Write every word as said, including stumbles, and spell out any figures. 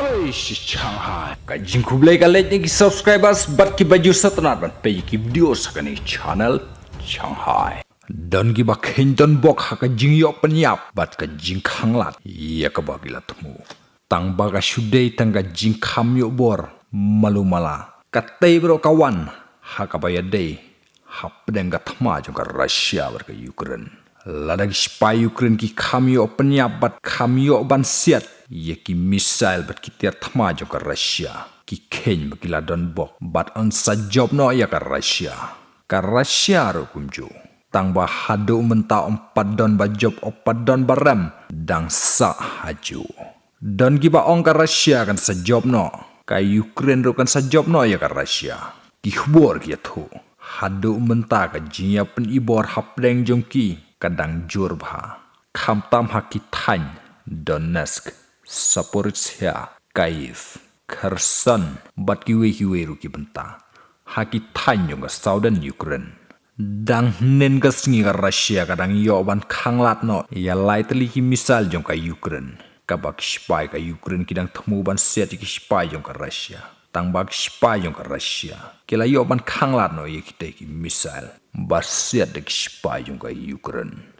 Oi, shi Shanghai. Ka jingkhublei ka leit ïa ki subscribers bad ki ba ju sngewtynnat ban peit ïa ki video sha kane ka channel Shanghai. Don ki ba kheiñ don bok ha ka jingïoh pynïap bad ka jingkhanglad ïa kaba ki la thmu. Tang ba ka shu dei tang ka jingkham ïoh bor malu mala. Katei baroh ka wan ha kaba ïadei hapdeng ka thma jong ka Russia bad ka Ukraine. Lada ki shipai Ukraine ki kham ïoh pynïap bad kham ïoh ban siat ïa ki missile bad ki tiar thma jong ka Russia, ki kheiñ ba ki la don bok bad yn sa jop noh ïa ka Russia. Ka Russia ruh kumjuh. Tang ba haduh mynta ym pat don ba jop, ym pat don ba rem, dang sah hajuh. Don ki ba ong ka Russia kan sa jop noh, ka Ukraine ruh kan sa jop noh ïa ka Russia. Ki khubor ki ïathuh, haduh mynta ka jingïapyni bor hapdeng jong ki ka dang jur bha. Khamtam ha ki thaiñ Donetsk, Zaporizhzhia, Kyiv, Kherson bad kiwei kiwei ruh ki bynta ha ki thaiñ jong ka southern Ukraine. Dang hynnin ka sngi ka Russia ka dang ïoh ban khanglad noh ïa lai tylli ki missile jong ka Ukraine, kaba ki shipai ka Ukraine ki dang thmu ban siat ïa ki shipai jong ka Russia. Tang ba ki shipai jong ka Russia ki la ïoh ban khanglad noh ïa kitei ki missile ba siat da ki shipai jong ka Ukraine.